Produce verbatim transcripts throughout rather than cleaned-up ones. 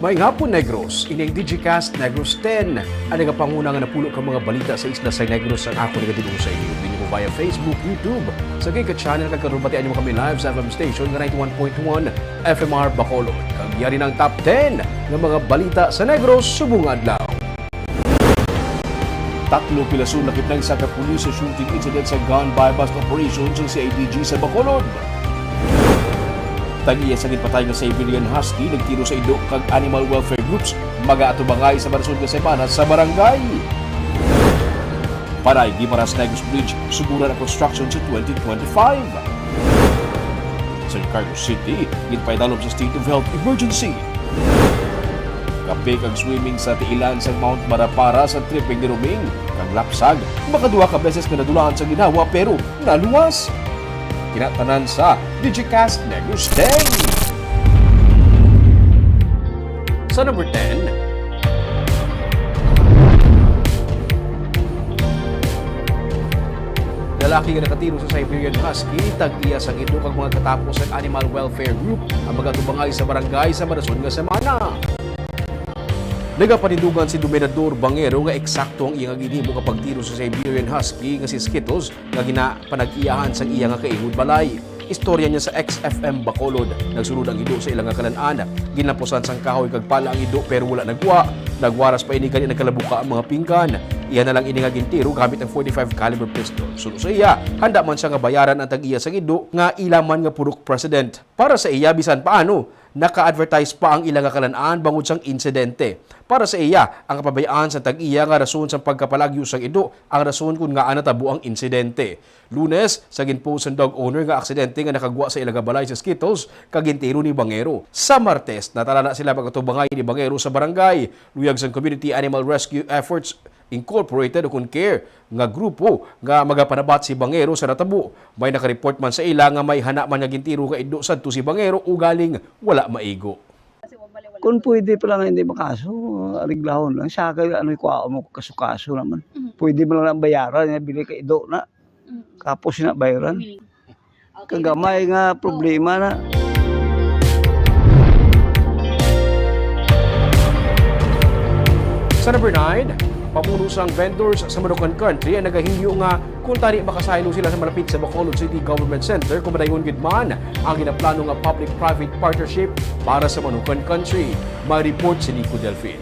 Maayong hapon, Negros. Ini ang Digicast Negros ten, ang nagapanguna nga napulo ka mga balita sa isla sa Negros ang ako nagadulong sa inyo. Video mo via Facebook, YouTube, sa Giga Channel, kag karon batian mo kami live sa F M station nga ninety-one point one F M R Bacolod. Kag yari na ang top ten nga mga balita sa Negros subong adlaw. Tatlo pilason lakip na isa ka pulis sa shooting incident sa gun buy-bust operation sa C I D G sa Bacolod. Tag-iya sa ginpatay nga Siberian Husky nagtiro sa ido kag animal welfare groups mag-aatubangay sa marason nga semana sa barangay. Panay Guimaras Negros Bridge, suguran ang construction sa twenty twenty-five. Sa Cargo City, ginpaidalom sa state of health emergency. Kape kag swimming sa tiilan sa Mount Marapara sa tripping ni Roming, kag lapsag, makaduha ka beses nga nadulaan sa ginhawa pero naluwas. Kinatanan sa Digicast Negros ten. Sa number ten, lalaki nga nakatiro sa Siberian Husky, tag-iya sang ido kag mga katapos sang Animal Welfare Group ang mag-atubangay sa barangay sa marason nga semana. Nagapanindugan si Dominador Bangero nga eksakto ang iya nga ginhimo nga pagtiro sa Siberian Husky nga si Skittles nga ginapanag-iyahan sang iya nga kaingod balay. Istorya niya sa X F M Bacolod. Nagsulod ang ido sa ila nga kalan-an. Ginlapusan sang kahoy kag pala ang ido pero wala nagwa. Nagwaras pa ini gani nagkalabuka ang mga pinggan. Iya na lang ini nga gintiro gamit ang forty-five caliber pistol. Suno sa iya, handa man siya nga bayaran ang tag-iya sang ido nga ila man nga purok president. Para sa iya, bisan paano, naka-advertise pa ang ila nga kalan-an bangod sang insidente. Para sa iya, ang kapabayaan sa tag-iya nga rason sang pagkapalagyo sang ido ang rason kon ngaa natabo ang insidente. Lunes, sa ginpost sang dog owner nga aksidente nga nakagwa sa ila nga balay sa Skittles kag gintiro ni Bangero. Sa Martes, natala na sila pag-atubangay ni Bangero sa barangay, luyag sang Community Animal Rescue Efforts Incorporated o kon care nga grupo nga magapanabat si Bangero sa natabo. May nakareport man sa ila nga may hana man nga gintiro nga ido sadto si Bangero, ugaling wala maigo. Kung pwede pa lang hindi makaso, areglahon lang. Siya kay ano, ikuha mo kaso-kaso naman. Mhm. Pwede mo lang bayaran, nga bili ka ido na. Mm. Kapos na bayaran. Willing. Okay. Kagamay nga problema na. Sa number nine, pamuno sang vendors sa Manukan Country ang nagahingyo nga kung tani makasaylo sila sa malapit sa Bacolod City Government Center kung madayon gid man ang ginaplano nga public-private partnership para sa Manukan Country. May report si Nico Delfin.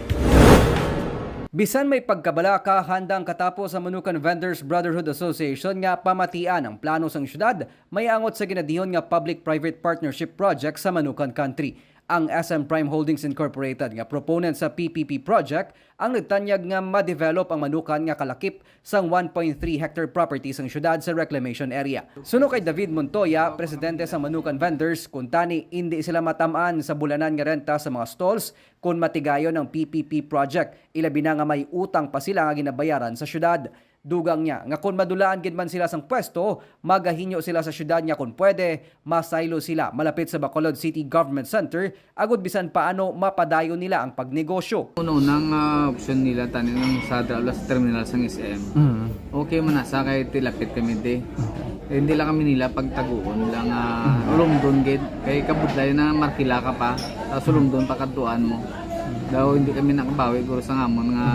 Bisan may pagkabalaka, handa ang katapos sa Manukan Vendors Brotherhood Association nga pamatian ang plano sang syudad may angot sa ginadihon nga public-private partnership project sa Manukan Country. Ang S M Prime Holdings Incorporated nga proponent sa P P P project ang nagtanyag nga ma-develop ang Manukan nga kalakip sang one point three hectare property sang syudad sa reclamation area. Suno kay David Montoya, presidente sang Manukan Vendors, kung tani indi sila matam-an sa bulanan nga renta sa mga stalls kon matigayon ang P P P project, ilabi na nga may utang pa sila nga ginabayaran sa syudad. Dugang niya nga kon madulaan gid man sila sang pwesto, magahinyo sila sa syudad nga kon pwede, masaylo sila malapit sa Bacolod City Government Center agud bisan paano mapadayon nila ang pagnegosyo. Una-una nga opsyon nila tani nang sa dra-, sa terminal sang S M. Mm. Okay man na sa kay tilapit kami di. Eh, hindi lang kami nila pagtaguon lang nga ulumdon gid kay kabudlay na markila ka pa tapos ulumdon pa kadtuan mo. Daw hindi kami nakabawi guro sa ngamon nga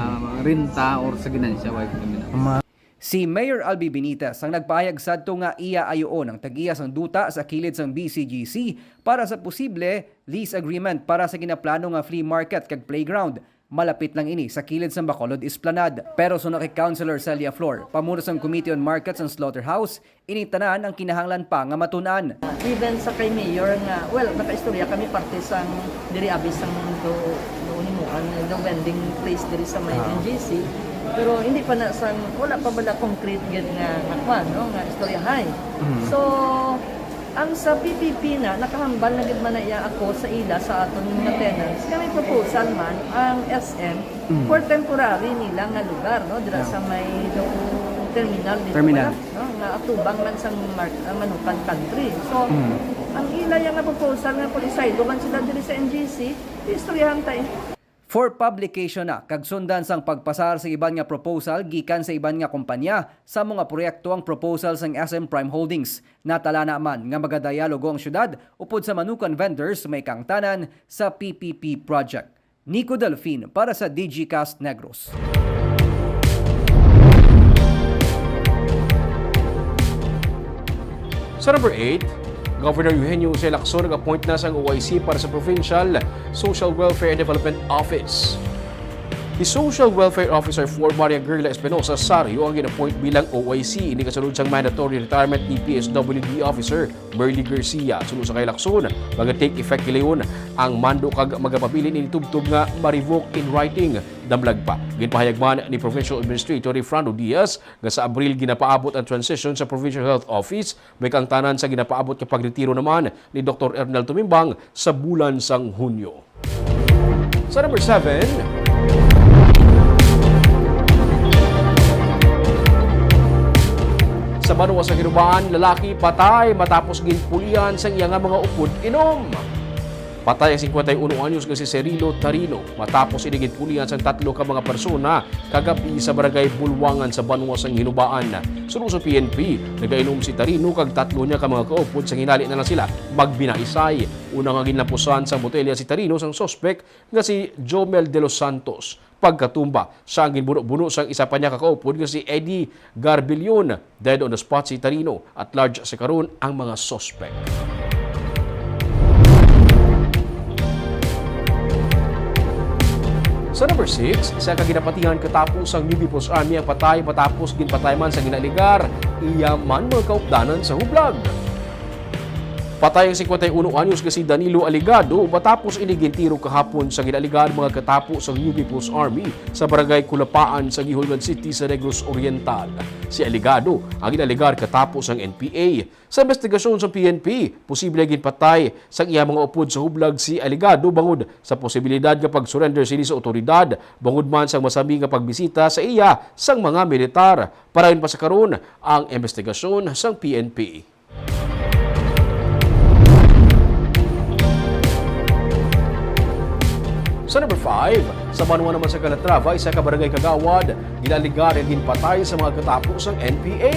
renta or sa ginansya, wala kami na. Ma- Si Mayor Albi Benitez ang nagpahayag sadto nga iya ayuon ang tag-iya sang duta sa kilid sang B C G C para sa posible lease agreement para sa ginaplano nga flea market kag playground. Malapit lang ini sa kilid sang Bacolod Esplanade. Pero suno kay Councilor Celia Flor, pamuno sang Committee on Markets and Slaughterhouse, ini tanan ang kinahanglan pa nga matun-an. Even sa kay Mayor nga, well, nakaistorya kami parte sang diri abi sang do doon himuan, the vending place diri sa may N G C. Pero hindi pa na sang, wala pa bala concrete gid nga, nga kwan, no, nga istoryahay. So, ang sa P P P na, nakahambal na gid man na iya ako sa ila, sa aton mga tenants. Kami proposal man ang S M for temporary nila nga lugar, no, dira sa may do terminal dito Terminal. Wala, no, nga atubang man sang mar- ah, Manukan Country. So, ang ila yang nga proposal nga kung isaylo man sila diri sa N G C, istoryahan ta eh. For publication na kag sundan sang pagpasar sa iban nga proposal gikan sa iban nga kompanya sa mga proyekto ang proposal sang S M Prime Holdings. Natala na man nga magadayalogo ang syudad upod sa Manukan vendors may kaangtanan sa P P P project. Nico Delfin para sa Digicast Negros. Sa number eight, Governor Eugenio Jose Lacson nag-appoint na sang O I C para sa Provincial Social Welfare and Development Office. Si Social Welfare Officer four Maria Gerla Espinosa Sario ang gin-appoint bilang O I C, ini kasunod sang mandatory retirement ni P S W D Officer Merly Garcia. Suno sa kay Lacson, maga-take effect hilayon ang mando kag magapabilin ini tubtob nga ma-revoke in writing. Damlag pa, ginpahayag man ni Provincial Administrator Rayfrando Diaz nga sa Abril ginapaabot ang transition sa Provincial Health Office, may kaangtanan sa ginapaabot nga pagretiro naman ni Doktor Ernel Tumimbang sa bulan sang Hunyo. Sa number seven, sa banwa sa Ginubaan, lalaki patay matapos ginpulian sang iya nga mga upod inom. Patay ang singkwenta y uno anyos nga si Cirilo Tarino matapos ini ginpulian sang tatlo ka mga persona kagabi sa barangay Bulwangan sa banwa sang Ginubaan. Suno sa P N P, nagainom si Tarino kag tatlo niya ka mga kaupod sa hinali na lang sila magbinaisay. Una nga ginlapusan sang botelya si Tarino sang suspek nga si Jomel De Los Santos. Pagkatumba, siya ang ginbuno-buno sang isa pa niya ka kaupod nga si Eddie Garbilion. Dead on the spot si Tarino. At large sa karon ang mga suspek. Sa number six, sa kaginapatihan katapo sang New People's Army ang patay matapos ginpatay man sa ginaligar iya man mga kaupdanan sa hublag. Patay ang singkwenta y uno anyos nga si Danilo Aligado matapos ini gintiro kahapon sa ginaligar mga katapo sa New People's Army sa barangay Kulapaan sa Guihulngan City sa Negros Oriental. Si Aligado ang ginaligar katapo sang N P A. Sa investigasyon sa P N P, posible ginpatay sang iya mga upod sa hublag si Aligado bangod sa posibilidad nga pag-surrender sini sa otoridad bangod man sang masami nga pagbisita sa iya sang mga militar. Parayon pa sa karon ang investigasyon sang P N P. Sa number five, sa banwa naman sa Calatrava, isa ka barangay kagawad ginaligar nga ginpatay sa mga katapo sang N P A.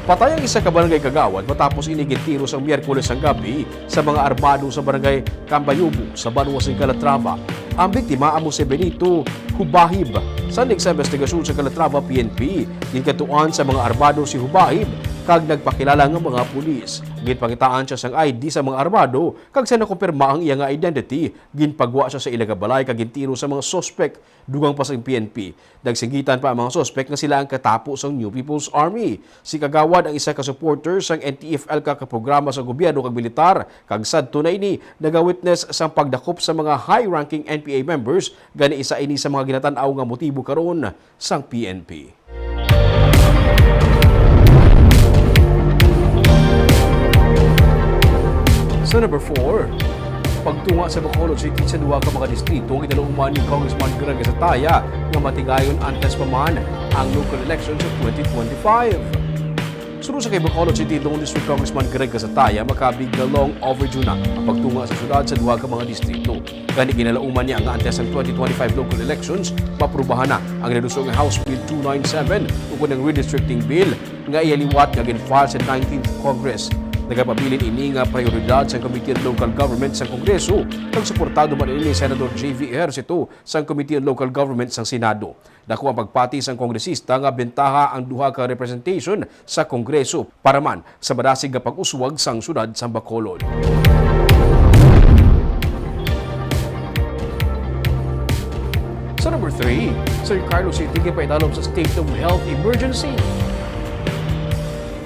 Patay ang isa ka barangay kagawad matapos ini gintiro sang Miyerkules sang gabi sa mga armado sa barangay Cambayubo sa banwa sa Calatrava. Ang biktima amo si Benito Hubahib. Sandig sa investigasyon sa Calatrava P N P, ginkadtuan sa mga armado si Hubahib kag nagpakilala nga mga pulis. Ginpangitaan siya sang I D sa mga armado kag sa nakumpirma ang iya nga identity, ginpagwa siya sa ila nga balay kag gintiro sa mga suspek. Dugang pa sa P N P, nagsinggitan pa ang mga suspek nga sila ang katapo sang New People's Army. Si Kagawad ang isa ka supporter sang N T F L ka, ka programa sa gobyerno kag militar, kag sadto na ini naga-witness sang pagdakop sa mga high-ranking N P A members, gani isa ini sa mga ginatan-aw nga motibo karon sang P N P. Sa number four, pagtunga sa Bacolod City sa duha ka mga distrito nga ginaluman ni Congressman Greg Gatitaya nga matigayon antes pa man ang local election sa twenty twenty-five. Suno sa kay Bacolod City Lone District Congressman Greg Gatitaya, makabig nga long overdue na ang pagtunga sa syudad sa duha ka mga distrito. Gani, ginalauman niya nga antes ang twenty twenty-five local elections, maaprubahan na ang naduso nga House Bill two nine seven ukon ang Redistricting Bill nga iya liwat nga gin-file sa nineteenth Congress. Nagapabilin ini nga prioridad sang Committee on Local Government sang Kongreso, kag suportado man ini ni Senador J V Ejercito sang Committee on Local Government sang Senado. Dako ang pagpati sang kongresista nga bentaha ang duha ka representation sa Kongreso para man sa madasig nga pag-uswag sang siyudad sang Bacolod. Sa number three, San Carlos City ginpaidalom sa state of health emergency.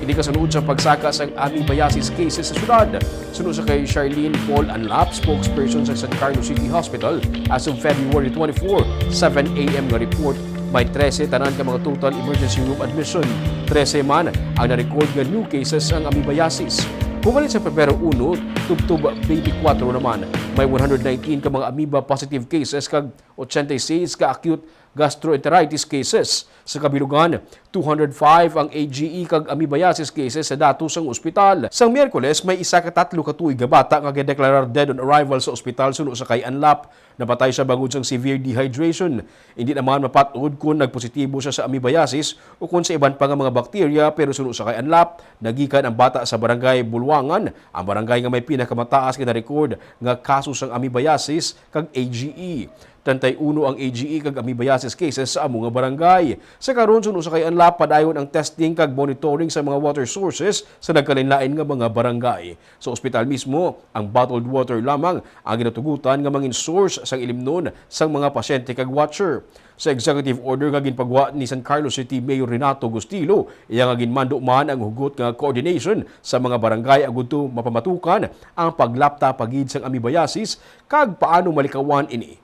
Ini kasunod sa pagsaka sang amoebiasis cases sa syudad. Suno sa kay Charlene Paul Anlap, spokesperson sa San Carlos City Hospital, as of February twenty-four, seven A M nga report, may trese tanan ka mga total emergency room admission. Trese man ang na-record nga new cases sang amoebiasis. Hugalit sa Pebrero uno, tubtob twenty-four naman, may one hundred nineteen ka mga amoeba positive cases kag ochenta y seis ka acute gastroenteritis cases. Sa kabilugan, two hundred five ang A G E kag amoebiasis cases sa datos sang ospital. Sang Miyerkules, may isa ka tatlo ka tuig nga bata nga gideklarar dead on arrival sa ospital suno sa kay Anlap. Napatay siya bangod sang severe dehydration. Hindi naman mapat-od kon nagpositibo siya sa amoebiasis o kon sa iban pa nga mga bakterya, pero suno sa kay Anlap, nagikan ang bata sa barangay Bulwangan, ang barangay nga may pinakamataas nga na-record nga kaso sang amoebiasis kag A G E. Treinta y uno ang A G E kag amoebiasis cases sa amo nga barangay. Sa karon, suno sa kay Anlap, padayon ang testing kag monitoring sa mga water sources sa nagkalainlain nga mga barangay. Sa ospital mismo, ang bottled water lamang ang ginatugutan nga mangin source sang ilimnon sang mga pasyente kag watcher. Sa executive order nga ginpagwa ni San Carlos City Mayor Renato Gustilo, iya nga ginmando man ang hugot nga coordination sa mga barangay agud to mapamatukan ang paglapta pa gid sang amoebiasis kag paano malikawan ini.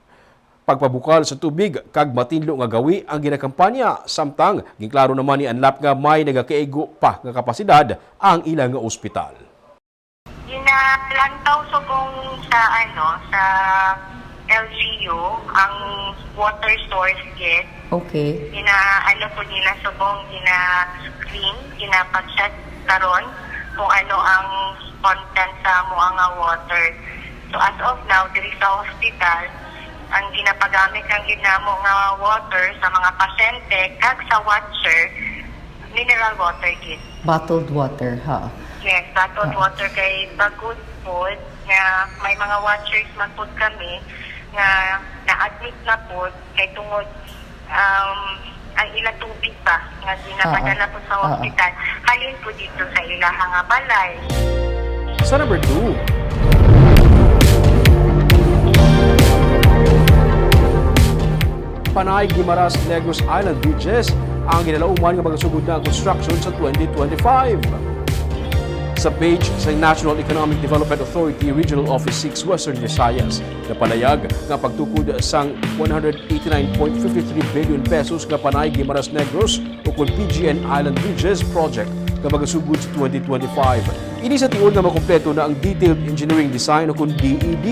Pagpabukal sa tubig kag matinlo nga gawi ang ginakampanya, samtang ginklaro naman ni Anlap nga may nagakaigo pa nga kapasidad ang ila nga ospital. Ginalantaw subong sa, ano, sa L G U ang water source gid. Okay. Gina, ano po nila, subong gina-screen, ginapag-check karon kung ano ang content sa amo nga water. So, as of now, diri sa hospital, ang ginapagamit lang gid namo nga water sa mga pasyente kag sa watcher, mineral water gid. Bottled water, ha? Yes, bottled Ah. water kay bag-o pod nga may mga watchers man pod kami nga na-admit na pod kay tungod, um, ang ila tubig pa nga ginapadala Ah, ah. po sa Ah, ah. hospital, halin po dito sa ilaha nga balay. Sa number two, Panay, Guimaras, Negros Island Beaches ang ginalauman nga magasugod na ang construction sa twenty twenty-five. Sa page sa National Economic Development Authority Regional Office six Western Visayas, napalayag nga pagtukod sang one hundred eighty-nine point five three billion pesos nga Panay, Guimaras, Negros ukon P G N Island Bridges Project nga magasugod sa twenty twenty-five. Ini sa tion nga makompleto na ang Detailed Engineering Design ukon D E D.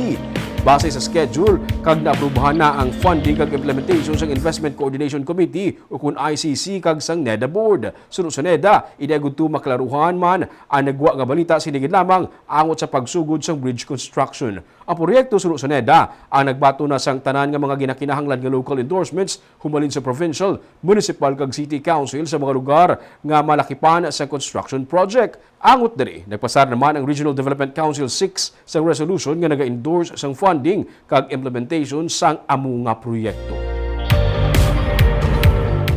Base sa schedule, kag naaprubahan na ang funding kag implementation sang Investment Coordination Committee ukon I C C kag sang NEDA Board. Suno sa NEDA, ini agud to maklaruhan man ang nagwa nga balita, sini gid lamang angot sa pagsugod sang bridge construction. Ang proyekto, suno sa NEDA, ang nagbaton na sang tanan nga mga ginakinahanglan nga local endorsements humalin sa provincial, municipal, kag city council sa mga lugar nga malakipan sa construction project. Angot diri, nagpasar naman ang Regional Development Council six sang resolution nga naga-endorse sang funding kag implementation sang amo nga proyekto.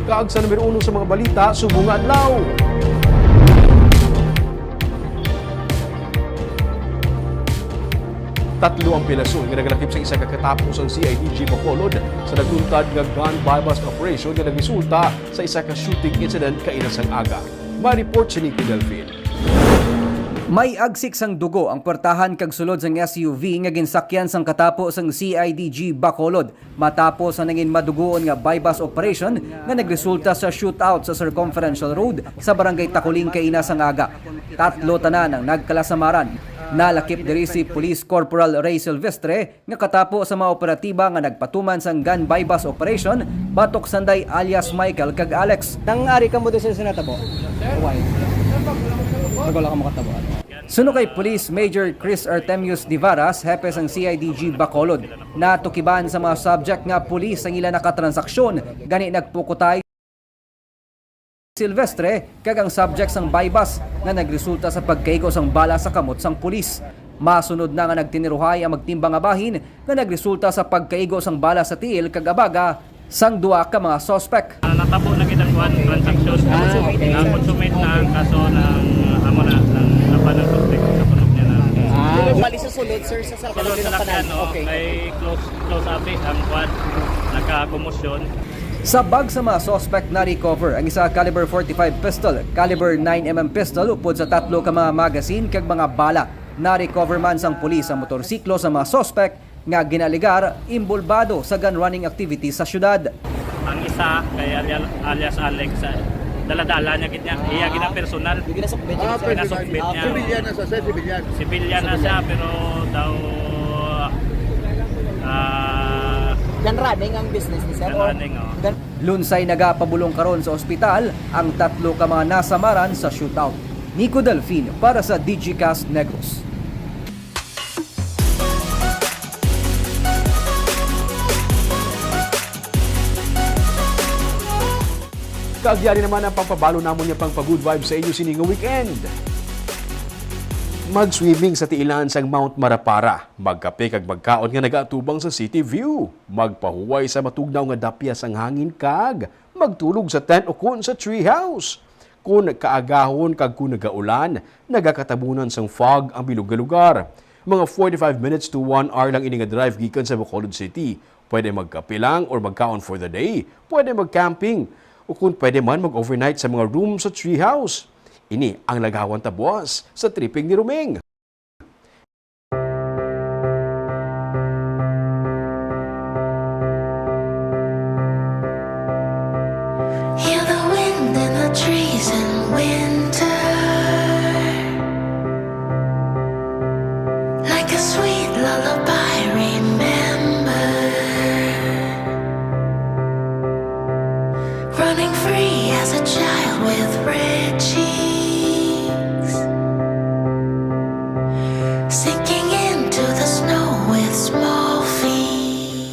Kag sa numero uno sa mga balita subong nga adlaw. Tatlo ang pilason nga nagalakip sa isa ka katapo sang C I D G Bacolod sa nagluntad nga gun buy-bust operation nga nagresulta sa isa ka shooting incident kaina sang aga. May report si Nico Delfin. May agsik sang dugo ang puwertahan kag sulod sang S U V nga ginsakyan sang katapo sang C I D G Bacolod. Matapos ang nangin madugoon nga buy-bust operation nga nagresulta sa shootout sa Circumferential Road sa Barangay Taculing kaina sang aga. Tatlo tanan ang nagkalasamaran. Nalakip diri si Police Corporal Ray Silvestre nga katapo sa mga operatiba nga nagpatuman sang gun buy-bust operation batok sanday alias Michael kag Alex. Nang ari kamo diri sa natabo? Why? Bago lang kamo katabo. Suno kay Police Major Chris Artemius Divaras, hepe sang C I D G Bacolod, natukiban sa mga subject nga pulis ang ila nakatransaksyon, gani nagpukutay Silvestre kag ang subject sang buy-bust nga nagresulta sa pagkaigo sang bala sa kamot sang pulis. Masunod na nga nagtiniruhay ang magtimbang nga bahin nga nagresulta sa pagkaigo sang bala sa tiil kag abaga sang duha ka mga suspek. Ah, natabo na gid ang kuwan, transaksyon. Ah, okay. Na-consummate na ang kaso ng, amo na, ng, ng suspect sa punog niya na. Ah, bali sa sulod, sir, sa Sulod sa salakyan, no? Okay. Kay close, close abi ang kuwan, nagkakomosyon. Sa bag sa mga suspek, na-recover ang isa ka caliber forty-five pistol, caliber nine M M pistol, upod sa tatlo ka mga magazine kag mga bala. Na-recover man sang pulis ang motorsiklo sa mga suspek nga ginaalegar inbolbado sa gun running activity sa syudad. Ang isa kay alia-, alias Alex, ah, dala-dala niya gid niya. Iya gid ang personal. Ginasukbit niya. Ah, personal. Ginasukbit niya. Civilian na siya, sir, civilian. Civilian na siya, pero daw, ah, Running ang business ni sir? Or running, oh. Lunsay nagapabulong karon sa ospital ang tatlo ka mga nasamaran sa shootout. Nico Delfin para sa Digicast Negros. Kag yari naman ang pagpabalo namon nga pang pa-good vibes sa inyo sini nga weekend. Mag-swimming sa tiilan sang Mount Marapara, magkape kag magkaon nga nagaatubang sa City View, magpahuway sa matugnaw nga dapya sang hangin kag magtulog sa tent ukon sa treehouse. Kun kaagahon kag kun nagaulan, nagakatabunan sang fog ang bilog nga lugar. Mga forty-five minutes to one hour lang ini nga drive gikan sa Bacolod City. Pwede magkape lang or magkaon for the day. Pwede mag-camping. O kung pwede man, mag-overnight sa mga room sa treehouse. Ini ang lagawan ta buas sa tripping ni Roming. Hear the wind in the trees in winter, like a sweet lullaby. Remember, running free as a child with red cheeks, sinking into the snow with small feet.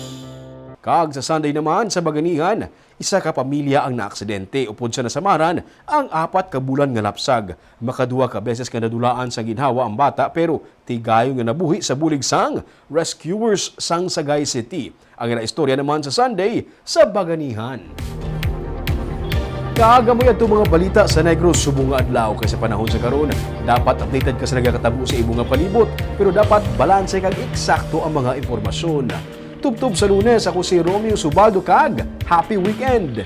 Kag sa Sunday naman, sa Baganihan, isa ka pamilya ang naaksidente upod sa nasamaran ang apat ka bulan nga lapsag. Makaduha ka beses nga nadulaan sang ginhawa ang bata, pero tigayon nga nabuhi sa bulig sang rescuers sang Sagay City. Ang ila istorya naman sa Sunday sa Baganihan. Kag amoy adto mga balita sa Negros subong nga adlaw, kay sa panahon sa karon, dapat updated ka sa nagakatabo sa imo nga palibot, pero dapat balanse kag eksakto ang mga impormasyon. Tubtob sa Lunes, ako si Romeo Subaldo kag happy weekend!